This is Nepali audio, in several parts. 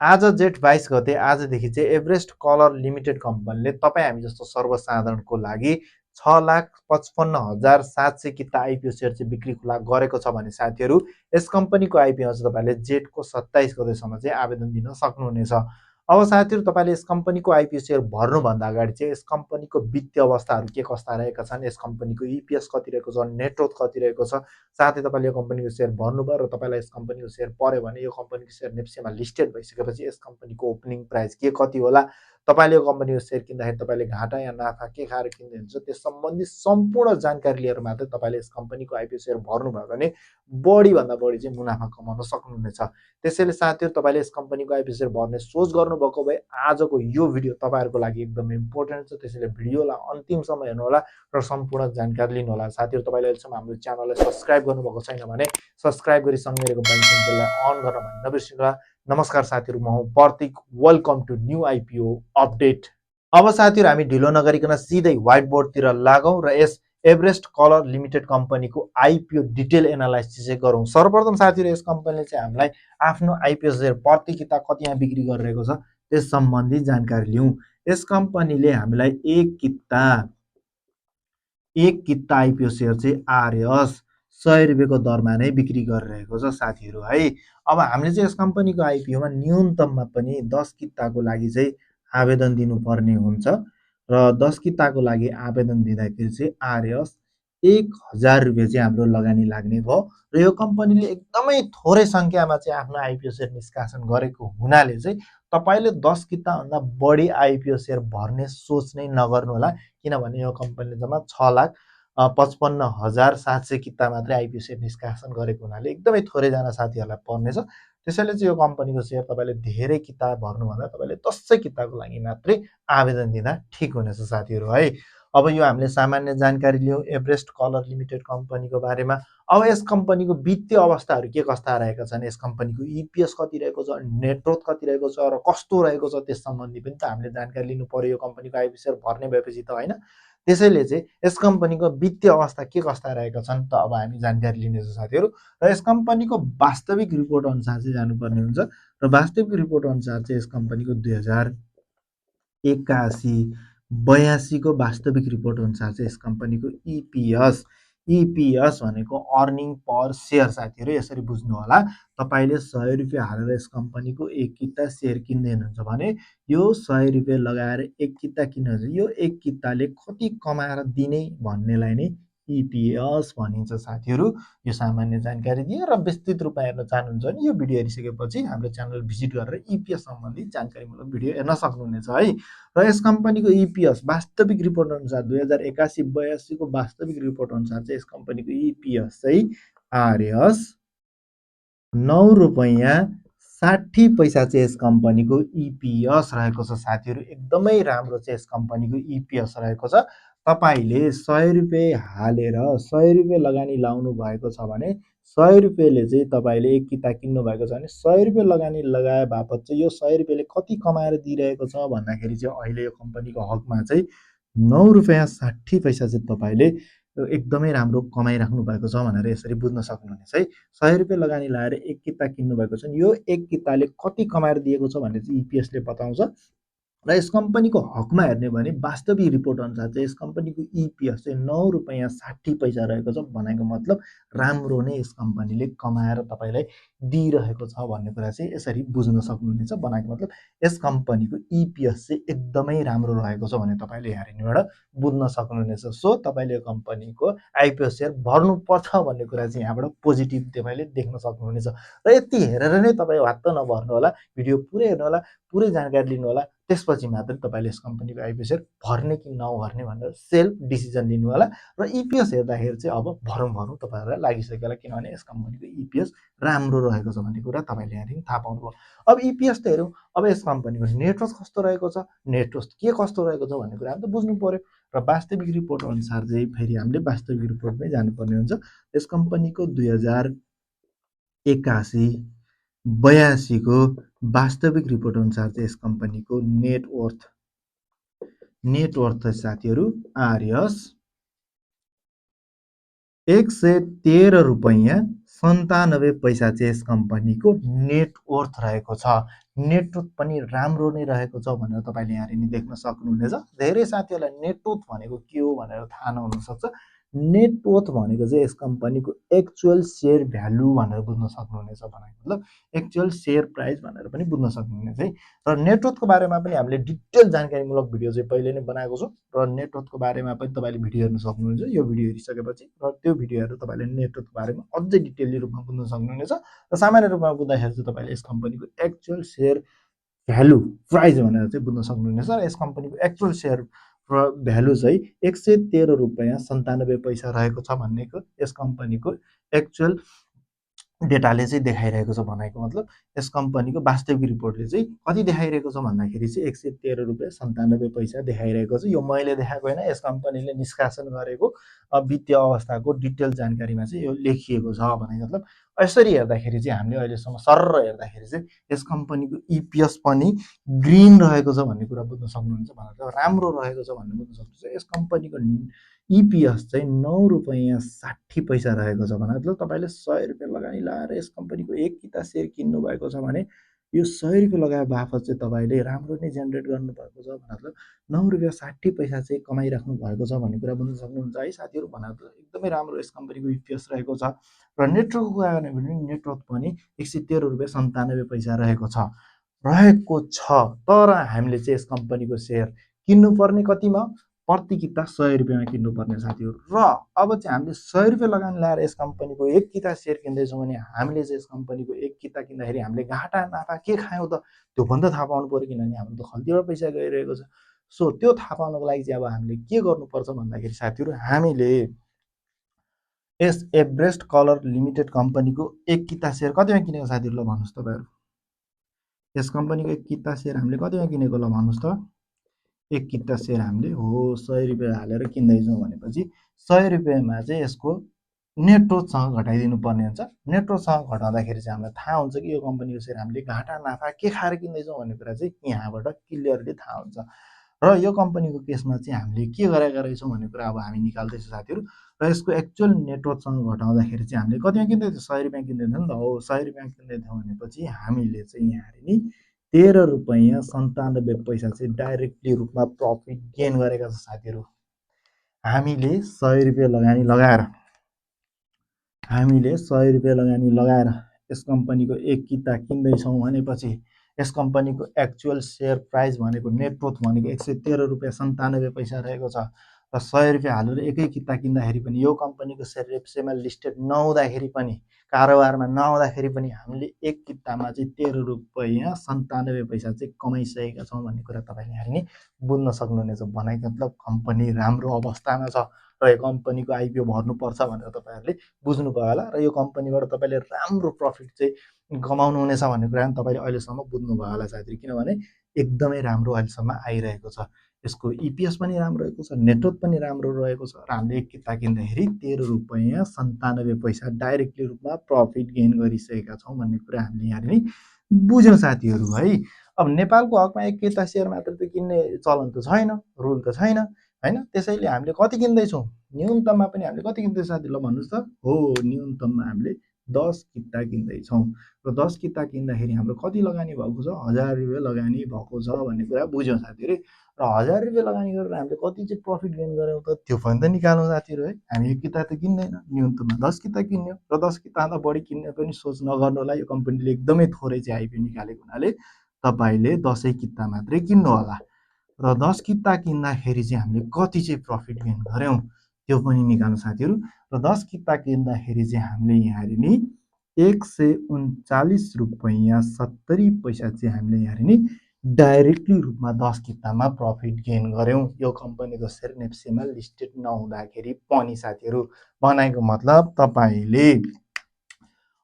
आज जेठ 22 गते आजदेखि चाहिँ एभरेस्ट कलर लिमिटेड कम्पनीले तपाईँ हामी जस्तो सर्वसाधारणको लागि 6,55,700 किता आइपिओ सेयर चाहिँ बिक्री खुला गरेको छ भने साथीहरू यस कम्पनीको आइपिओ चाहिँ तपाईँले जेठको 27 गतेसम्म चाहिँ आवेदन दिन सक्नुहुनेछ। अब साथीहरू तपाईँले यस कम्पनीको आइपिओ सेयर भर्नुभन्दा अगाडि चाहिँ यस कम्पनीको वित्तीय अवस्थाहरू के कस्ता रहेका छन्, यस कम्पनीको इपिएस कति रहेको छ, नेटवर्थ कति रहेको छ, साथै तपाईँले यो कम्पनीको सेयर भर्नुभयो र तपाईँलाई यस कम्पनीको सेयर पर्यो भने यो कम्पनीको सेयर नेप्सीमा लिस्टेड भइसकेपछि यस कम्पनीको ओपनिङ प्राइस के कति होला, तपाईँले यो कम्पनीको सेयर किन्दाखेरि तपाईँले घाटा या नाफा के खाएर किन्नुहुन्छ त्यस सम्बन्धी सम्पूर्ण जानकारी लिएर मात्रै तपाईँले यस कम्पनीको आइपिओ सेयर भर्नुभयो भने बढीभन्दा बढी चाहिँ मुनाफा कमाउन सक्नुहुनेछ। त्यसैले साथीहरू तपाईँले यस कम्पनीको आइपिओ सेयर भर्ने सोच गर्नुभएको भए आजको यो भिडियो तपाईँहरूको लागि एकदम इम्पोर्टेन्ट छ। त्यसैले भिडियोलाई अन्तिमसम्म हेर्नुहोला र सम्पूर्ण जानकारी लिनुहोला। साथीहरू तपाईँले अहिलेसम्म हाम्रो च्यानललाई सब्सक्राइब गर्नुभएको छैन भने सब्सक्राइब गरी सँगै रहेको बेल सिम्बललाई अन गर्न भने नबिर्सिनुहोला। नमस्कार साथीहरू, म हुँ Pratik, welcome to new IPO update. अब साथीहरू हामी ढिलो नगरिकन सिधै व्हाइट बोर्डतिर लागौँ र यस एभरेस्ट कलर लिमिटेड कम्पनीको आइपिओ डिटेल एनालाइसिस चाहिँ गरौँ। सर्वप्रथम साथीहरू यस कम्पनीले चाहिँ हामीलाई आफ्नो आइपिओ सेयर प्रति किता कतिमा बिक्री गरिरहेको छ त्यस सम्बन्धी जानकारी लिउँ। यस कम्पनीले हामीलाई एक किता आइपिओ सेयर चाहिँ आरएस 100 रुपियाँको दरमा नै बिक्री गरिरहेको छ साथीहरू है। अब हामीले चाहिँ यस कम्पनीको आइपिओमा न्यूनतममा पनि 10 किताको लागि चाहिँ आवेदन दिनुपर्ने हुन्छ र 10 किताको लागि आवेदन दिँदाखेरि चाहिँ आरएस 1000 रुपियाँ चाहिँ हाम्रो लगानी लाग्ने भयो र यो कम्पनीले एकदमै थोरै सङ्ख्यामा चाहिँ आफ्नो आइपिओ सेयर निष्कासन गरेको हुनाले चाहिँ तपाईँले 10 किताभन्दा बढी आइपिओ सेयर भर्ने सोच नै नगर्नुहोला, किनभने यो कम्पनीले जम्मा 6,55,700 किता मात्रै आइपिओ सेयर निष्कासन गरेको हुनाले एकदमै थोरैजना साथीहरूलाई पर्नेछ। त्यसैले चाहिँ यो कम्पनीको सेयर तपाईँले धेरै किता भर्नुभन्दा तपाईँले 10 किताको लागि मात्रै आवेदन दिँदा ठिक हुनेछ साथीहरू है। अब यो हामीले सामान्य जानकारी लियौँ एभरेस्ट कलर लिमिटेड कम्पनीको बारेमा। अब यस कम्पनीको वित्तीय अवस्थाहरू के कस्ता रहेका छन्, यस कम्पनीको इपिएस कति रहेको छ, नेटवर्थ कति रहेको छ र कस्तो रहेको छ त्यस सम्बन्धी पनि त हामीले जानकारी लिनु पर्यो यो कम्पनीको आइपिओ सेयर भर्ने भएपछि त होइन। त्यसैले चाहिँ यस कम्पनीको वित्तीय अवस्था के कस्ता रहेका छन् त अब हामी जानकारी लिनेछौँ साथीहरू। र यस कम्पनीको वास्तविक रिपोर्ट अनुसार चाहिँ जानुपर्ने हुन्छ र वास्तविक रिपोर्ट अनुसार चाहिँ यस कम्पनीको 2081-82 को वास्तविक रिपोर्ट अनुसार चाहिँ यस कम्पनीको इपिएस भनेको अर्निङ पर सेयर साथीहरू यसरी बुझ्नु होला। तपाईँले 100 रुपियाँ हालेर यस कम्पनीको एक किता सेयर किन्दै हुनुहुन्छ भने यो 100 रुपियाँ लगाएर एक किता किन्नुहुन्छ, यो एक किताले कति कमाएर दिने भन्नेलाई नै इपिएस भनिन्छ साथीहरू। यो सामान्य जानकारी दिए र विस्तृत रूपमा हेर्न चाहनुहुन्छ भने यो भिडियो हेरिसकेपछि हाम्रो च्यानल भिजिट गरेर इपिएस सम्बन्धी जानकारीमूलक भिडियो हेर्न सक्नुहुनेछ है। र यस कम्पनीको इपिएस वास्तविक रिपोर्ट अनुसार 2081-82 को वास्तविक रिपोर्ट अनुसार चाहिँ यस कम्पनीको इपिएस चाहिँ आरएस 9 रुपैयाँ 60 पैसा चाहिँ यस कम्पनीको इपिएस रहेको छ साथीहरू। एकदमै राम्रो चाहिँ यस कम्पनीको इपिएस रहेको छ। तपाईँले 100 रुपियाँ हालेर 100 रुपियाँ लगानी लाउनु भएको छ भने 100 रुपियाँले चाहिँ तपाईँले एक किता किन्नु भएको छ भने 100 रुपियाँ लगानी लगाए बापत चाहिँ यो 100 रुपियाँले कति कमाएर दिइरहेको छ भन्दाखेरि चाहिँ अहिले यो कम्पनीको हकमा चाहिँ 9 रुपैयाँ 60 पैसा चाहिँ तपाईँले एकदमै राम्रो कमाइराख्नु भएको छ भनेर यसरी बुझ्न सक्नुहुनेछ है। 100 रुपियाँ लगानी लाएर एक किता किन्नु भएको छ भने यो एक किताले कति कमाएर दिएको छ भन्ने चाहिँ इपिएसले बताउँछ। र यस कम्पनीको हकमा हेर्ने भने वास्तविक रिपोर्ट अनुसार चाहिँ यस कम्पनीको इपिएस चाहिँ 9 रुपैयाँ 60 पैसा रहेको छ। भनेको मतलब राम्रो नै यस कम्पनीले कमाएर तपाईँलाई दिइरहेको छ भन्ने कुरा चाहिँ यसरी बुझ्न सक्नुहुनेछ। भनेको मतलब यस कम्पनीको इपिएस चाहिँ एकदमै राम्रो रहेको छ भने तपाईँले यहाँनिरबाट बुझ्न सक्नुहुनेछ। सो तपाईँले यो कम्पनीको आइपिओ सेयर भर्नुपर्छ भन्ने कुरा चाहिँ यहाँबाट पोजिटिभ तपाईँले देख्न सक्नुहुनेछ। र यति हेरेर नै तपाईँ वात्त नभर्नु होला, भिडियो पुरै हेर्नु होला, पुरै जानकारी लिनु होला, त्यसपछि मात्रै तपाईँले यस कम्पनीको आइपिओ सेयर भर्ने कि नभर्ने भनेर सेल्फ डिसिजन लिनु होला। र इपिएस हेर्दाखेरि चाहिँ अब भरौँ तपाईँहरूलाई लागिसक्यो होला, किनभने यस कम्पनीको इपिएस राम्रो रहेको छ भन्ने कुरा तपाईँले यहाँदेखि थाहा पाउनुभयो। अब इपिएस त हेरौँ, अब यस कम्पनीको नेटवर्थ कस्तो रहेको छ, नेटवर्थ के कस्तो रहेको छ भन्ने कुरा त बुझ्नु पर्यो। र वास्तविक रिपोर्ट अनुसार चाहिँ फेरि हामीले वास्तविक रिपोर्टमै जानुपर्ने हुन्छ। यस कम्पनीको 2081-82 को वास्तविक रिपोर्ट अनुसार चाहिँ यस कम्पनीको नेटवर्थ साथीहरू आरएस 113 रुपैयाँ 97 पैसा चाहिँ यस कम्पनीको नेटवर्थ रहेको छ। नेटवर्थ पनि राम्रो नै रहेको छ भनेर तपाईँले यहाँनिर नि देख्न सक्नुहुनेछ। धेरै साथीहरूलाई नेटवर्थ भनेको के हो भनेर थाहा नहुनसक्छ। नेटवर्थ भनेको चाहिँ यस कम्पनीको एक्चुअल सेयर भ्यालु भनेर बुझ्न सक्नुहुनेछ मतलब एक्चुअल सेयर प्राइस भनेर पनि बुझ्न सक्नुहुनेछ है। र नेटवर्थको बारेमा पनि हामीले डिटेल जानकारीमूलक भिडियो चाहिँ पहिले नै बनाएको छौँ र नेटवर्थको बारेमा पनि तपाईँले भिडियो हेर्न सक्नुहुन्छ यो भिडियो हेरिसकेपछि। र त्यो भिडियो हेरेर तपाईँले नेटवर्थको बारेमा अझै डिटेलली रूपमा बुझ्न सक्नुहुनेछ। र सामान्य रूपमा बुझ्दाखेरि चाहिँ तपाईँले यस कम्पनीको एक्चुअल सेयर भ्यालु प्राइस भनेर चाहिँ बुझ्न सक्नुहुनेछ। र यस कम्पनीको एक्चुअल सेयर भ्यालु चाहिँ 113 रुपियाँ 97 पैसा रहेको छ भन्नेको यस कम्पनीको एक्चुअल डेटाले चाहिँ देखाइरहेको छ। भनेको मतलब यस कम्पनीको वास्तविक रिपोर्टले चाहिँ कति देखाइरहेको छ भन्दाखेरि चाहिँ 113 रुपियाँ 97 पैसा देखाइरहेको छ। यो मैले देखाएको होइन, यस कम्पनीले निष्कासन गरेको वित्तीय अवस्थाको डिटेल जानकारीमा चाहिँ यो लेखिएको छ। भने मतलब यसरी हेर्दाखेरि चाहिँ हामीले अहिलेसम्म सर्र हेर्दाखेरि चाहिँ यस कम्पनीको इपिएस पनि ग्रिन रहेको छ भन्ने कुरा बुझ्न सक्नुहुन्छ। भनेर राम्रो रहेको छ भन्ने बुझ्न सक्नुहुन्छ। यस कम्पनीको इपिएस चाहिँ 9 रुपियाँ 60 पैसा रहेको छ। मतलब तपाईँले 100 रुपियाँ लगानी लगाएर यस कम्पनीको एक किता सेयर किन्नु भएको छ भने यो 100 रुपियाँ लगाए बापत चाहिँ तपाईँले राम्रो नै जेनेरेट गर्नुभएको छ। मतलब 9 रुपियाँ 60 पैसा चाहिँ कमाइराख्नु भएको छ भन्ने कुरा बुझ्न सक्नुहुन्छ है साथीहरू। भनेर एकदमै राम्रो यस कम्पनीको इपिएस रहेको छ। र नेटवर्कको कुरा गर्ने भने नेटवर्क पनि 113 रुपियाँ 97 पैसा रहेको छ। तर हामीले चाहिँ यस कम्पनीको सेयर किन्नुपर्ने कतिमा प्रति किता 100 रुपियाँमा किन्नुपर्ने साथीहरू। र अब चाहिँ हामीले 100 रुपियाँ लगानी लगाएर यस कम्पनीको एक किता सेयर किन्दैछौँ भने हामीले चाहिँ यस कम्पनीको एक किता किन्दाखेरि हामीले घाटा नाफा के खायौँ त त्यो पनि त थाहा पाउनु पऱ्यो। किनभने हाम्रो त खल्तीबाट पैसा गइरहेको छ। सो त्यो थाहा पाउनको लागि चाहिँ अब हामीले के गर्नुपर्छ भन्दाखेरि साथीहरू हामीले यस एभरेस्ट कलर लिमिटेड कम्पनीको एक किता सेयर कतिमा किनेको साथीहरू ल भन्नुहोस् तपाईँहरू। यस कम्पनीको एक किता सेयर हामीले कतिमा किनेको ल भन्नुहोस् त। एक किता सेयर हामीले 100 रुपियाँ हालेर किन्दैछौँ भनेपछि 100 रुपियाँमा चाहिँ यसको नेटवर्कसँग घटाइदिनु पर्ने हुन्छ। नेटवर्कसँग घटाउँदाखेरि चाहिँ हामीलाई थाहा हुन्छ कि यो कम्पनीको सेयर हामीले घाटा नाफा के खाएर किन्दैछौँ भन्ने कुरा चाहिँ यहाँबाट क्लियरली थाहा हुन्छ। र यो कम्पनीको केसमा चाहिँ हामीले के गरेका रहेछौँ भन्ने कुरा अब हामी निकाल्दैछौँ साथीहरू। र यसको एक्चुअल नेटवर्कसँग घटाउँदाखेरि चाहिँ हामीले कतिमा किन्दै थियौँ 100 रुपियाँ किन्दै थियौँ नि त। 100 रुपियाँ किन्दै थियौँ भनेपछि हामीले चाहिँ यहाँ नि 13 रुपियाँ 97 पैसा चाहिँ डाइरेक्टली रूपमा प्रफिट गेन गरेका छ साथीहरू। हामीले 100 रुपियाँ लगानी लगाएर यस कम्पनीको एक किता किन्दैछौँ भनेपछि यस कम्पनीको एक्चुअल सेयर प्राइस भनेको नेटवर्थ भनेको 113 रुपियाँ 97 पैसा रहेको छ। र 100 रुपियाँ हालेर एकै किता किन्दाखेरि पनि यो कम्पनीको सेयर एफएसआईमा लिस्टेड नहुँदाखेरि पनि कारोबारमा नआउँदाखेरि पनि हामीले एक कितामा चाहिँ 13 रुपियाँ 97 पैसा चाहिँ कमाइसकेका छौँ भन्ने कुरा तपाईँले यहाँ नि बुझ्न सक्नुहुनेछ। भनेको मतलब कम्पनी राम्रो अवस्थामा छ र यो कम्पनीको आइपिओ भर्नुपर्छ भनेर तपाईँहरूले बुझ्नुभयो होला। र यो कम्पनीबाट तपाईँले राम्रो प्रफिट चाहिँ कमाउनु हुनेछ भन्ने कुरा पनि तपाईँले अहिलेसम्म बुझ्नुभयो होला साथीहरू। किनभने एकदमै राम्रो अहिलेसम्म आइरहेको छ। यसको इपिएस पनि राम्रो रहेको छ, नेटवर्क पनि राम्रो रहेको छ। र हामीले एक किता किन्दाखेरि 13 रुपियाँ 97 पैसा डाइरेक्टली रूपमा प्रफिट गेन गरिसकेका छौँ भन्ने कुरा हामीले यहाँ नि बुझ्यौँ साथीहरू है। अब नेपालको हकमा एक किता सेयर मात्र त किन्ने चलन त छैन, रुल त छैन होइन। त्यसैले हामीले कति किन्दैछौँ न्यूनतममा पनि हामीले कति किन्दैछौँ साथी ल भन्नुहोस् त। न्यूनतममा हामीले 10 किता किन्दैछौँ। र 10 किता किन्दाखेरि हाम्रो कति लगानी भएको छ 1000 रुपियाँ लगानी भएको छ भन्ने कुरा बुझ्यौँ साथीहरू। र 1000 रुपियाँ लगानी गरेर हामीले कति चाहिँ प्रफिट गेन गऱ्यौँ त त्यो पनि त निकाल्नु साथीहरू है। हामी एक किता त किन्दैन, न्यूनतममा 10 किता किन्यौँ। र 10 किताभन्दा बढी किन्ने पनि सोच नगर्नु होला। यो कम्पनीले एकदमै थोरै चाहिँ आइपिओ निकालेको हुनाले तपाईँले 10 किता मात्रै किन्नु होला। र 10 किता किन्दाखेरि चाहिँ हामीले कति चाहिँ प्रफिट गेन गऱ्यौँ त्यो पनि निकाल्नु साथीहरू। र 10 किता किन्दाखेरि चाहिँ हामीले यहाँ नि 139 रुपियाँ 70 पैसा चाहिँ हामीले यहाँ नि डाइरेक्टली रूपमा 10 कितामा प्रफिट गेन गऱ्यौँ यो कम्पनीको सेयर एफएसआईमा लिस्टेड नहुँदाखेरि पनि साथीहरू। भनेको मतलब तपाईँले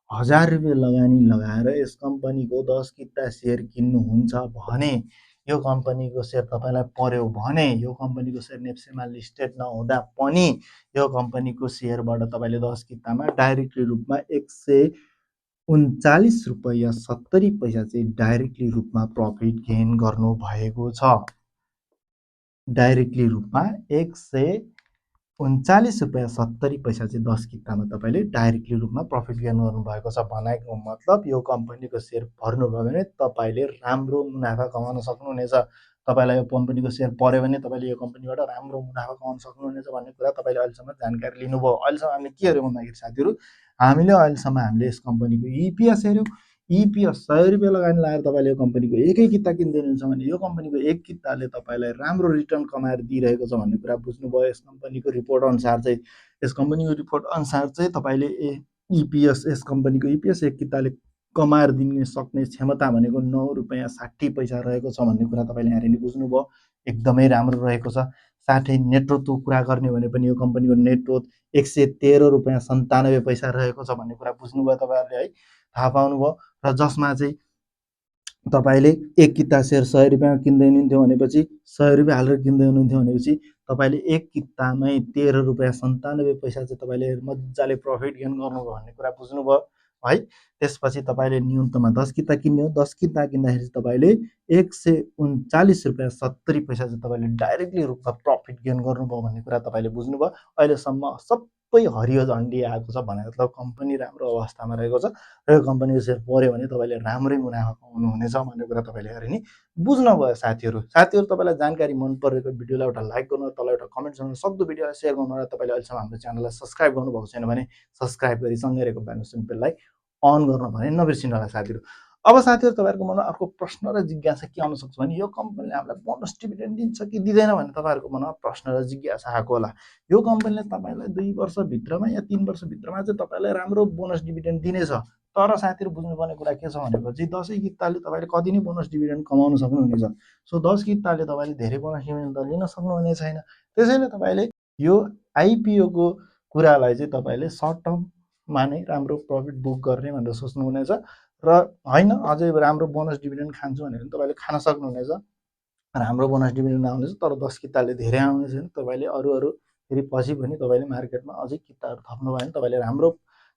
1000 रुपियाँ लगानी लगाएर यस कम्पनीको 10 किता सेयर किन्नुहुन्छ भने यो कम्पनीको सेयर तपाईँलाई पर्यो भने यो कम्पनीको सेयर एफएसआईमा लिस्टेड नहुँदा पनि यो कम्पनीको सेयरबाट तपाईँले 10 कितामा डाइरेक्टली रूपमा 139 रुपियाँ 70 पैसा चाहिँ डाइरेक्टली रूपमा प्रफिट गेन गर्नु भएको छ। डाइरेक्टली रूपमा 139 ₹39.70 चाहिँ 10 कितामा तपाईँले डाइरेक्टली रूपमा प्रफिट गेन गर्नुभएको छ। भनेको मतलब यो कम्पनीको सेयर भर्नुभयो भने तपाईँले राम्रो मुनाफा कमाउन सक्नुहुनेछ। तपाईँलाई यो कम्पनीको सेयर पर्यो भने तपाईँले यो कम्पनीबाट राम्रो मुनाफा कमाउन सक्नुहुनेछ भन्ने कुरा तपाईँले अहिलेसम्म जानकारी लिनुभयो। अहिलेसम्म हामीले के हेऱ्यौँ भन्दाखेरि साथीहरू, हामीले यस कम्पनीको इपिएस हेऱ्यौँ। इपिएस ₹100 लगानी लगाएर तपाईँले यो कम्पनीको एकै किता किन्दै हुनुहुन्छ भने यो कम्पनीको एक किताले तपाईँलाई राम्रो रिटर्न कमाएर दिइरहेको छ भन्ने कुरा बुझ्नुभयो। यस कम्पनीको रिपोर्ट अनुसार चाहिँ तपाईँले इपिएस यस कम्पनीको इपिएस एक किताले कमाएर दिन सक्ने क्षमता भनेको ₹9.60 रहेको छ भन्ने कुरा तपाईँले यहाँनिर बुझ्नुभयो। एकदमै राम्रो रहेको छ। साथै नेटवर्थको कुरा गर्ने भने पनि यो कम्पनीको नेटवर्थ ₹113.97 रहेको छ भन्ने कुरा बुझ्नुभयो तपाईँहरूले है, थाहा पाउनुभयो। र जसमा चाहिँ तपाईँले एक किता सेयर ₹100 किन्दै हुनुहुन्थ्यो भनेपछि ₹100 हालेर किन्दै हुनुहुन्थ्यो भनेपछि तपाईँले एक कितामै ₹13.97 चाहिँ तपाईँले मजाले प्रफिट गेन गर्नुभयो भन्ने कुरा बुझ्नुभयो है। त्यसपछि तपाईँले न्यूनतममा 10 किता किन्ने हो। 10 किता किन्दाखेरि तपाईँले ₹139.70 चाहिँ तपाईँले डाइरेक्टली रूपमा प्रफिट गेन गर्नुभयो भन्ने कुरा तपाईँले बुझ्नुभयो। अहिलेसम्म सबै हरियो झन्डी आएको छ भने मतलब कम्पनी राम्रो अवस्थामा रहेको छ र यो कम्पनीको सेयर पर्यो भने तपाईँले राम्रै मुनाफा कमाउनुहुनेछ भन्ने कुरा तपाईँले हेरे नि बुझ्नुभयो साथीहरू। तपाईँलाई जानकारी मन परेको भिडियोलाई एउटा लाइक गर्नु, तल एउटा कमेन्ट गर्नु, सक्दो भिडियोलाई सेयर गर्नु र तपाईँले अहिलेसम्म हाम्रो च्यानललाई सब्सक्राइब गर्नुभएको छैन भने सब्सक्राइब गरी सँगै रहेको बेल बेललाई अन गर्न भने नबिर्सिनु होला साथीहरू। अब साथीहरू, तपाईँहरूको मनमा अर्को प्रश्न र जिज्ञासा के आउन सक्छ भने यो कम्पनीले हामीलाई बोनस डिभिडेन्ड दिन्छ कि दिँदैन भने तपाईँहरूको मनमा प्रश्न र जिज्ञासा आएको होला। यो कम्पनीले तपाईँलाई 2 वर्षभित्रमा या 3 वर्षभित्रमा चाहिँ तपाईँलाई राम्रो बोनस डिभिडेन्ड दिनेछ। तर साथीहरू बुझ्नुपर्ने कुरा के छ भनेपछि 10 किताले तपाईँले कति नै बोनस डिभिडेन्ड कमाउन सक्नुहुनेछ। सो 10 किताले तपाईँले धेरै बोनस डिभिडेन्ड त लिन सक्नुहुने छैन। त्यसैले तपाईँले यो आइपिओको कुरालाई चाहिँ तपाईँले सर्ट टर्ममा नै राम्रो प्रफिट बुक गर्ने भनेर सोच्नुहुनेछ र होइन अझै राम्रो बोनस डिभिडेन्ड खान्छु भनेर तपाईँले खान सक्नुहुनेछ। राम्रो बोनस डिभिडेन्ड आउनेछ तर 10 किताले धेरै आउने छैन। तपाईँले अरू फेरि पछि पनि तपाईँले मार्केटमा अझै किताहरू थप्नुभयो भने तपाईँले राम्रो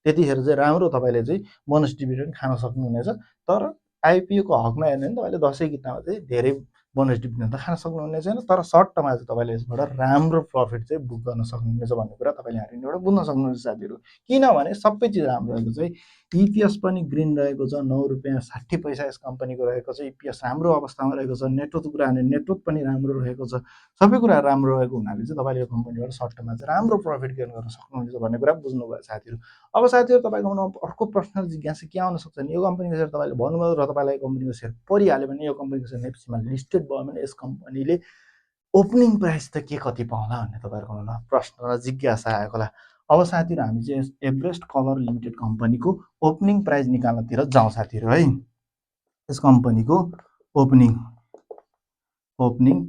त्यतिखेर चाहिँ राम्रो तपाईँले चाहिँ बोनस डिभिडेन्ड खान सक्नुहुनेछ। तर आइपिओको हकमा हेर्ने भने तपाईँले 10 कितामा चाहिँ धेरै बोनस डिभिडेन्ड त खान सक्नुहुने छैन, तर सर्ट टर्ममा चाहिँ तपाईँले यसबाट राम्रो प्रफिट चाहिँ बुक गर्न सक्नुहुनेछ भन्ने कुरा तपाईँले यहाँनिरबाट बुझ्न सक्नुहुन्छ साथीहरू। किनभने सबै चिज राम्रो रहेको छ है। इपिएस पनि ग्रिन रहेको छ, ₹9.60 यस कम्पनीको रहेको छ। इपिएस राम्रो अवस्थामा रहेको छ। नेटवर्थ कुरा भने नेटवर्थ पनि राम्रो रहेको छ। सबै कुरा राम्रो रहेको हुनाले चाहिँ तपाईँले यो कम्पनीबाट सर्ट टर्ममा चाहिँ राम्रो प्रफिट गेन गर्न सक्नुहुन्छ भन्ने कुरा बुझ्नुभयो साथीहरू। अब साथीहरू, तपाईँको मनमा अर्को प्रश्न जिज्ञासा के आउन सक्छ भने यो कम्पनीको सेयर तपाईँले भन्नुभयो र तपाईँलाई कम्पनीको सेयर परिहाल्यो भने यो कम्पनीको सेयर नेप्सीमा लिस्टेड भयो भने यस कम्पनीले ओपनिङ प्राइस त के कति पाउँला भन्ने तपाईँहरूको मनमा प्रश्न र जिज्ञासा आएको होला। अब साथीहरू, हामी चाहिँ एभरेस्ट कलर लिमिटेड कम्पनीको ओपनिङ प्राइस निकाल्नतिर जाउँ साथीहरू है। यस कम्पनीको ओपनिङ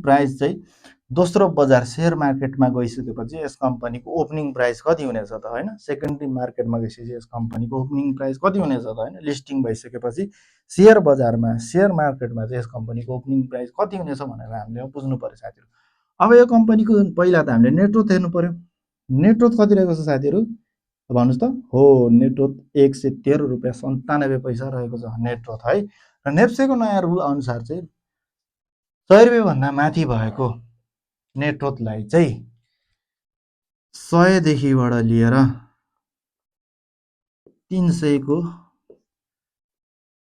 प्राइस चाहिँ दोस्रो बजार सेयर मार्केटमा गइसकेपछि यस कम्पनीको ओपनिङ प्राइस कति हुनेछ त होइन। सेकेन्डरी मार्केटमा गइसकेपछि यस कम्पनीको ओपनिङ प्राइस कति हुनेछ त होइन। लिस्टिङ भइसकेपछि सेयर बजारमा सेयर मार्केटमा चाहिँ यस कम्पनीको ओपनिङ प्राइस कति हुनेछ भनेर हामीले बुझ्नु पर्यो साथीहरू। अब यो कम्पनीको पहिला त हामीले नेटवर्थ हेर्नु पर्यो। नेटवर्थ कति रहेको छ साथीहरू भन्नुहोस् त। हो, नेटवर्थ ₹113.97 रहेको छ नेटवर्थ है। र नेप्सेको नयाँ रुल अनुसार चाहिँ ₹100 भन्दा माथि भएको नेटवर्थलाई चाहिँ 100 देखिबाट लिएर 300 को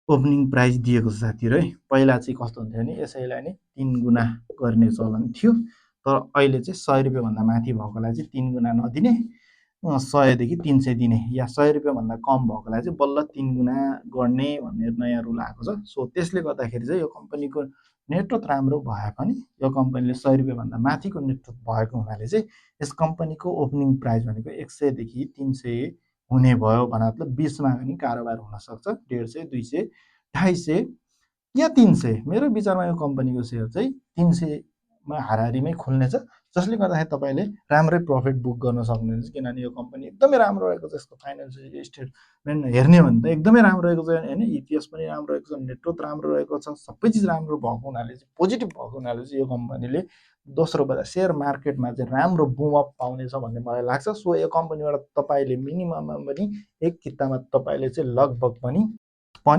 ओपनिङ प्राइस दिएको छ साथीहरू है। पहिला चाहिँ कस्तो हुन्थ्यो भने यसैलाई नै 3 गुणा गर्ने चलन थियो, तर अहिले चाहिँ ₹100 भन्दा माथि भएकोलाई चाहिँ 3 गुणा नदिने, 100 देखि 300 दिने, या ₹100 भन्दा कम भएकोलाई चाहिँ बल्ल 3 गुणा गर्ने भन्ने नयाँ रुल आएको छ। सो त्यसले गर्दाखेरि चाहिँ यो कम्पनीको नेटवर्थ राम्रो भए पनि यो कम्पनीले ₹100 भन्दा माथिको नेटवर्थ भएको हुनाले चाहिँ यस कम्पनीको ओपनिङ प्राइस भनेको 100 देखि 300 हुने भयो भने मतलब 20मा पनि कारोबार हुनसक्छ। 150, 200, 250 या 300। मेरो विचारमा यो कम्पनीको सेयर चाहिँ 300मा हाराहारीमै खुल्नेछ, जसले गर्दाखेरि तपाईँले राम्रै प्रफिट बुक गर्न सक्नुहुन्छ। किनभने यो कम्पनी एकदमै राम्रो रहेको छ। यसको फाइनेन्सियल स्टेटमेन्ट हेर्ने भने त एकदमै राम्रो रहेको छ होइन। इपिएस पनि राम्रो रहेको छ, नेटवर्थ राम्रो रहेको छ, सबै चिज राम्रो भएको हुनाले चाहिँ पोजिटिभ भएको हुनाले चाहिँ यो कम्पनीले दोस्रो बजार सेयर मार्केटमा चाहिँ राम्रो बुमअप पाउनेछ भन्ने मलाई लाग्छ। सो यो कम्पनीबाट तपाईँले मिनिमममा पनि एक कितामा तपाईँले चाहिँ लगभग पनि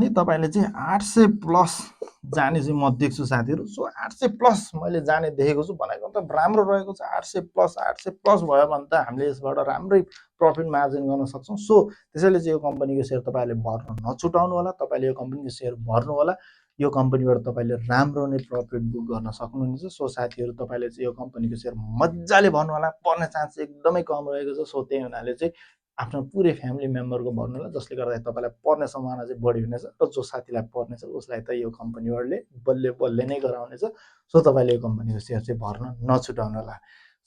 तपाईँले चाहिँ 800+ जाने चाहिँ म देख्छु साथीहरू। सो 800 प्लस मैले जाने देखेको छु, भनेको त राम्रो रहेको छ। 800 प्लस भयो भने त हामीले यसबाट राम्रै प्रफिट मार्जिन गर्न सक्छौँ। सो त्यसैले चाहिँ यो कम्पनीको सेयर तपाईँले भर्न नछुटाउनु होला। तपाईँले यो कम्पनीको सेयर भर्नु होला। यो कम्पनीबाट तपाईँले राम्रो नै प्रफिट बुक गर्न सक्नुहुनेछ। सो साथीहरू, तपाईँले चाहिँ यो कम्पनीको सेयर मजाले भर्नु होला। पर्ने चान्स एकदमै कम रहेको छ। सो त्यही हुनाले चाहिँ आफ्नो पुरै फ्यामिली मेम्बरको भर्नु होला, जसले गर्दा तपाईँलाई पर्ने सम्भावना चाहिँ बढी हुनेछ। र जो साथीलाई पर्नेछ उसलाई त यो कम्पनीहरूले बल्ले बल्ले नै गराउनेछ। सो तपाईँले यो कम्पनीको सेयर चाहिँ भर्न नछुटाउनु होला।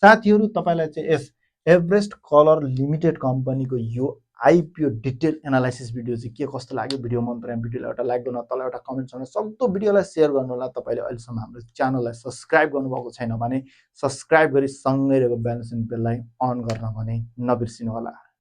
साथीहरू, तपाईँलाई चाहिँ यस एभरेस्ट कलर लिमिटेड कम्पनीको यो आइपिओ डिटेल एनालाइसिस भिडियो चाहिँ के कस्तो लाग्यो? भिडियो मन पऱ्यो भिडियोलाई एउटा लाइक गर्नु, तल एउटा कमेन्ट गर्नु, सक्दो भिडियोलाई सेयर गर्नु होला। तपाईँले अहिलेसम्म हाम्रो च्यानललाई सब्सक्राइब गर्नुभएको छैन भने सब्सक्राइब गरी सँगै रहेको बेल बेललाई अन गर्न भने नबिर्सिनु होला।